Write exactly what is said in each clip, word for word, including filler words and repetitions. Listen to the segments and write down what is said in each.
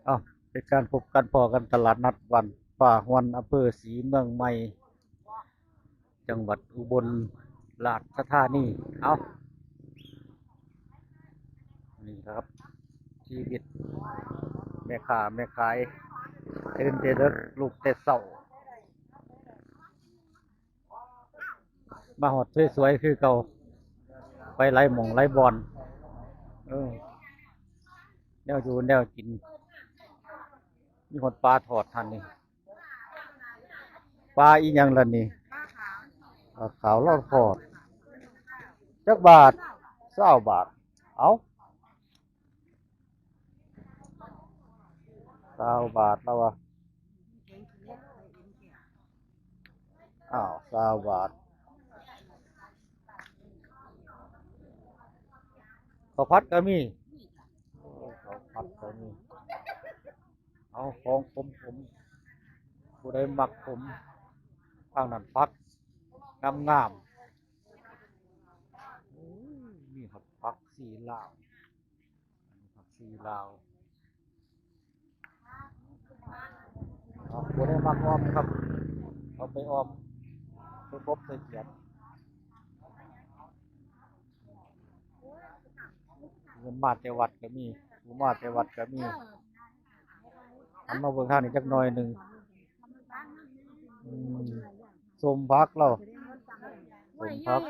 เอ้า เป็นการพบกันพ้อกันตลาดนัดบ้านป่าฮวน อำเภอศรีเมืองใหม่ จังหวัดอุบลราชธานี เอ้า นี่ครับ ชีวิตแม่ค้าแม่ขาย ตื่นแต่ดึก ลุกแต่เช้า มาฮอดสวยๆ คือเก่า ไปหลายหม่องหลายบ่อน เออ แนวอยู่แนวกิน มีฮอดปลาทอดหั่นนี่ ปลาอีหยังล่ะนี่ ปลาขาวลาวทอด จักบาท ซาวบาท เอ้า ซาวบาทแล้ววะ อ้าว ซาวบาท ข้าวผัดก็มี โอ้ ข้าวผัดก็มี เอาของขมๆ ผู้ใดมักขม ทางนั้นผักงามๆ โอ้ย มีฮอดผักชีลาว ผักชีลาว เอา ผู้ใดมักอ่อมครับ เอาไปอ่อม ไปกบใส่เขียด เงินมาแต่วัดก็มี ผู้มาแต่วัดก็มี หันมาเบิ่งทางนี้จักหน่อยหนึ่ง อืม ส้มผักเรา ส้มผัก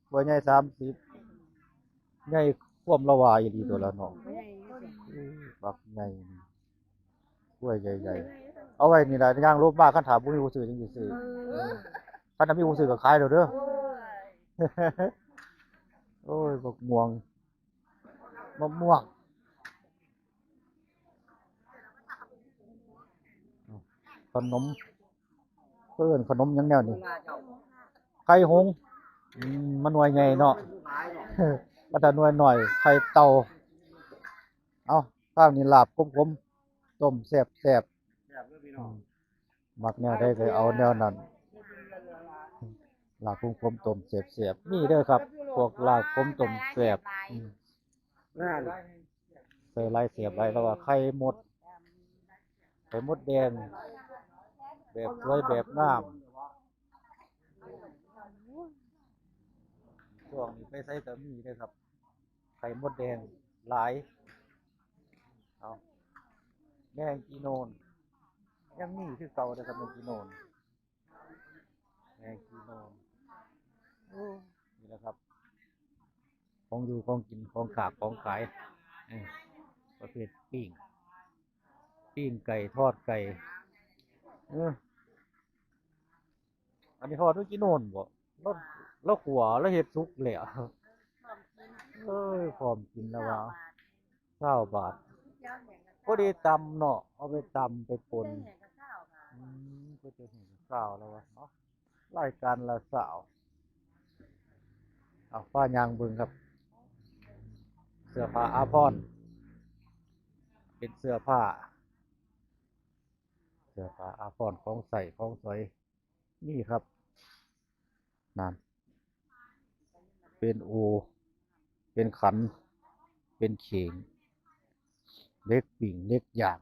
ถ้วยใหญ่สามสิบ ใหญ่ความละวาอีหลีตัวละเนาะ อืม ผักใหญ่ ถ้วยใหญ่ๆ เอาไว้นี่ล่ะ ย่างลบมา คันถ้าบ่มีผู้ซื้อจั่งสิซื้อ เออ คันถ้ามีผู้ซื้อก็ขายแล้วเด้อ โอ้ย บักม่วง มะม่วง ขนม เพิ่นขนมหยังแนวนี้ ไข่หงส์ อืม มันหน่วยใหญ่เนาะ ก็ถ้าหน่วยน้อย ไข่เต่า เอา ทางนี้ลาบขมๆ ต้มแซ่บๆ อืม มักแนวใดก็เอาแนวนั้น ลาบขมๆ ต้มแซ่บๆ มีเด้อครับ พวกลาบขมต้มแซ่บ อืม ใส่หลายแซ่บหลาย แล้วว่าไข่มด ไข่มดแดง แบบสวยแบบงาม ช่วงนี้ไปไสก็มีเด้อครับ ไข่มดแดงหลาย เอา แมงจีนูน ยังมีคือเก่าเด้อครับ แมงจีนูน แมงจีนูน โอ้ นี่แหละครับ ของอยู่ของกิน ของขากของขาย เออ ประเภทปิ้ง ปิ้งไก่ ทอดไก่ เออ อันนี้ทอดด้วยจีนูนบ่ แล้ว แล้วขั่ว แล้วเฮ็ดสุกแล้ว เอ้ย พร้อมกินแล้ววะ ซาวบาท พอดีตำเนาะ เอาไปตำไปป่น อืม ก๋วยเตี๋ยวแห้งซาวแล้ววะเนาะ รายการละซาว เอา พาย่างเบิ่งครับ เสื้อผ้าอาภรณ์ เป็นเสื้อผ้า เสื้อผ้าอาภรณ์ ของใช้ของสอย นี่ครับ นั่น เป็นโอ่ เป็นขัน เป็นเข่ง เหล็กปิ้ง เหล็กย่าง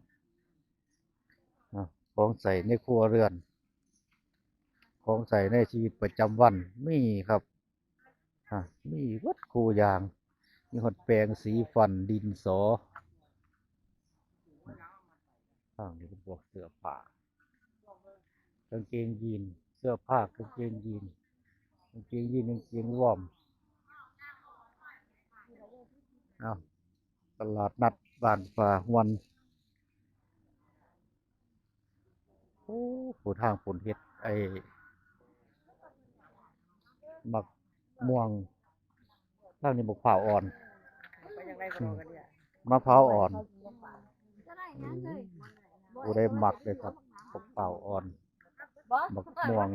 อ่ะ ของใช้ในครัวเรือน ของใช้ในชีวิตประจำวัน มีครับ อ่ะ มีหมดคู่อย่าง มีฮอดแปรงสีฟัน ดินสอ ทางนี้เป็นพวกเสื้อผ้า กางเกงยีน เสื้อผ้า กางเกงยีน กางเกงยีน กางเกงวอร์ม เอา ตลาดนัดบ้านป่าฮวน โอ้ ผู้ทางผลเฮ็ด ไอ้ หมากม่วง ทางนี้บักพร้าวอ่อน ไปยังไงก็รอกันเนี่ย มะพร้าวอ่อน ผู้ใดมักเลยครับ บักพร้าวอ่อน บักม่วง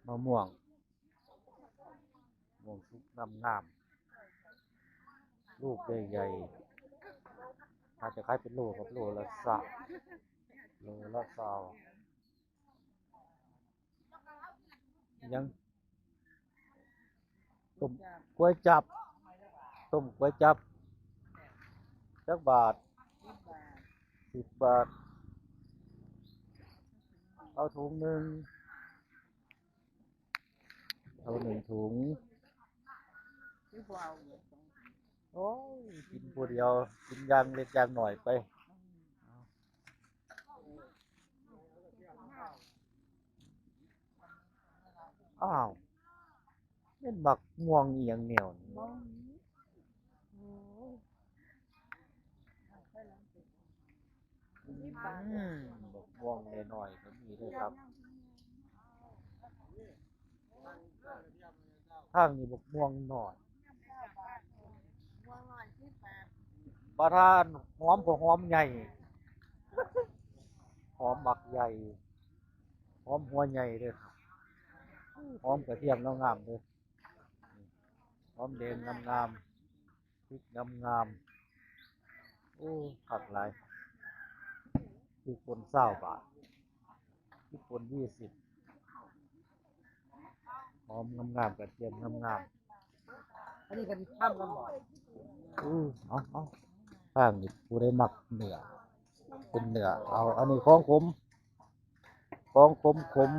มะม่วง ม่วงสุกงามๆ ลูกใหญ่ๆ อาจจะขายเป็นโลครับ โลละซาว โลละซาว ยัง ต้มก๋วยจั๊บ ต้มก๋วยจั๊บ จักบาท สิบบาท เอาถุงหนึ่ง เอาหนึ่งถุง โอ้ย กินผู้เดียว กินอย่างเล็กอย่างน้อยไป อ้าว เป็นบักม่วงอีหยังแนวนี้ อืม บักม่วงน้อยๆก็มีด้วยครับ ทางนี้บักม่วงน้อย ประธาน หอมก็หอมใหญ่ หอมบักใหญ่ หอมหัวใหญ่เลยครับ หอมกระเทียมงามๆเลย หอมแดงงามๆ พริกงามๆ โอ้ คักหลาย พริกป่นซาวบาท พริกป่นยี่สิบ หอมงามๆ กระเทียมงามๆ อันนี้กันทำกันบ่ อู้ เอา เอา ทางนี้ผู้ใดมักเนื้อ เป็นเนื้อ เอา อันนี้ของผม ของขมขม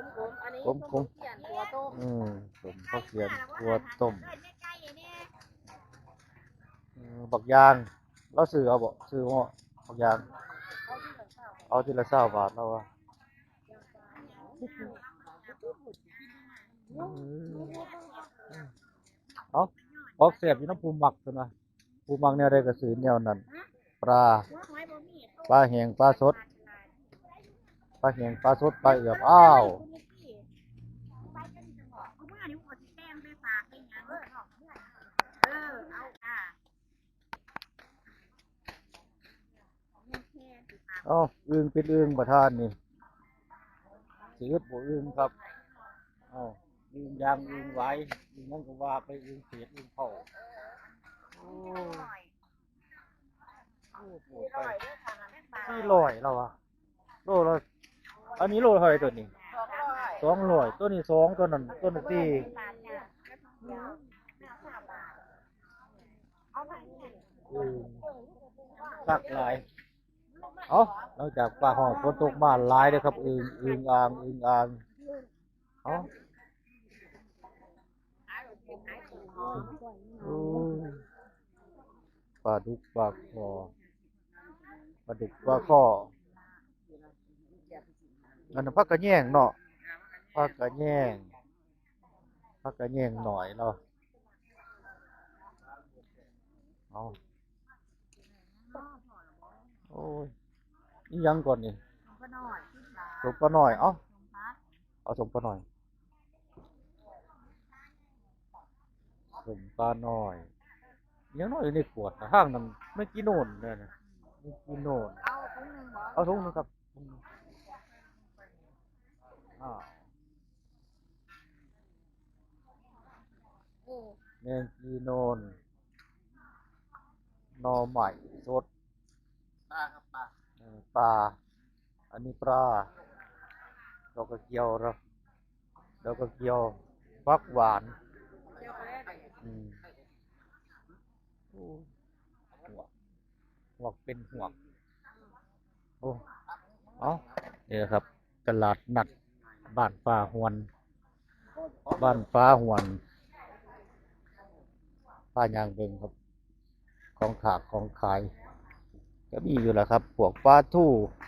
ขมๆ อันนี้ ขมๆ ต้มเขียนตัวต้ม อืม สมผักเขียนตัวต้ม เออ บักยาง เราซื้อเอาบ่ ซื้อบ่ บักยาง เอาทีละซาวบาทเราอะ อืม เอา ของแซ่บอยู่นำผู้มักซั่นนะ ผู้มักแนวใดก็ซื้อแนวนั้น ปลา ปลาแห้ง ปลาสด ปลาแห้ง ปลาสด ปลาเอือบ อ้าว เอ้า อึ่งเป็นอึ่งประธานนี่ สิอึดบ่อึ่งครับ เอ้า อึ่งยาง อึ่งหวาย อึ่งหยังก็ว่าไป อึ่งเศษ อึ่งเผา โอ้ โอ้ ปวดไป สี่ร้อยแล้ววะ โลละ อันนี้โลเท่าไหร่ตัวนี้ สองร้อย ตัวนี้สอง ตัวนั้น ตัวนั้นสี่ อืม คักหลาย เอ้า หลังจากฟ้าฮ้องฝนตกมาหลายเด้อครับ อึ่ง อึ่งอ่าง อึ่งอ่าง เอ้า อืม ปลาดุก ปลาข่อ ปลาดุก ปลาข่อ อันนั้นผักกะแยงเนาะ ผักกะแยง ผักกะแยงหน่อยเนาะ เอา โอ้ย อีหยังก่อนนี่ สมปลาน้อย สิบบาท สมปลาน้อย เอ้า สมปลาน้อย เอาสมปลาน้อย สมปลาน้อย ยังน้อยอยู่ในขวดนะ ห้างนั้นไม่กี่โน่นเนี่ยนะ ไม่กี่โน่น เอาถุงหนึ่งบ่ เอาถุงหนึ่งครับ ถุงหนึ่ง อ่า เออ แมงจีนูน หน่อไม้สด ปลาครับ ปลา เออ ปลา อันนี้ปลา ดอกกระเจียวครับ ดอกกระเจียว ผักหวาน อืม โอ้ หวก หวกเป็นหวก โอ้ เอ้า นี่นะครับ ตลาดนัดบ้านป่าหวน บ้านป่าหวน พาย่างเบิ่งครับ ของขากของขาย ก็มีอยู่แหละครับ พวกปลาทู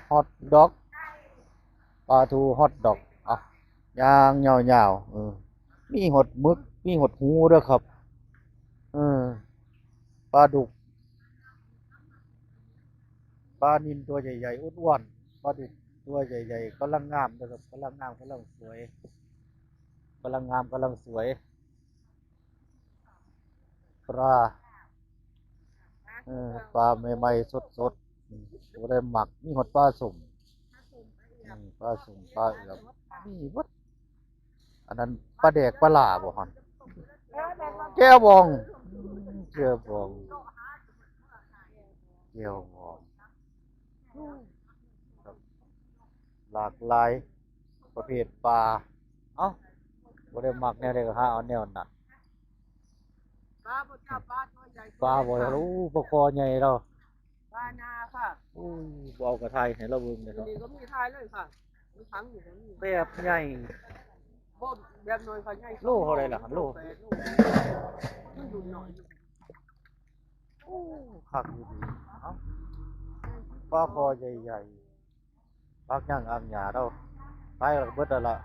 ฮอทดอก ปลาทู ฮอทดอก อ่ะ ย่างยาวๆ เออ มีฮอดหมึก มีฮอดหูเด้อครับ เออ ปลาดุก ปลานิลตัวใหญ่ๆ อ้วนๆ ปลาดุกตัวใหญ่ๆ กำลังงามนะครับ กำลังงาม กำลังสวย กำลังงาม กำลังสวย ปลา เออ ปลาใหม่ๆ สดๆ อืม บ่ได้หมัก มีฮอดปลาส้ม อืม ปลาส้ม ปลาเอือบ มีเบิด อันนั้นปลาแดกปลาหล่าบ่ฮอน แจ่วบอง แจ่วบอง แจ่วบอง ครับ หลากหลายประเภทปลา เอ้า บ่ได้มักแนวใดก็หาเอาแนวนั้น ปลาบ่จ้า ปลาตัวใหญ่ ปลาบ่ โอ้ ปลาคอใหญ่แล้ว ปลานาค่ะ อุ้ยบ่เอากระทายให้เราเบิ่งเลย อยู่ เนาะ นี่ก็มีทายเลยค่ะ มีขังอยู่ตรงนี้ แบบใหญ่ บ่แบบน้อยค่ะใหญ่ โลเท่าใดล่ะครับโล แปดโลมันอยู่หน่อย โอ้คักอยู่ดีเอ้าปลาคอใหญ่ๆปลาย่างอ่างหญ้าเราขายแล้วก็เบิดแล้วล่ะ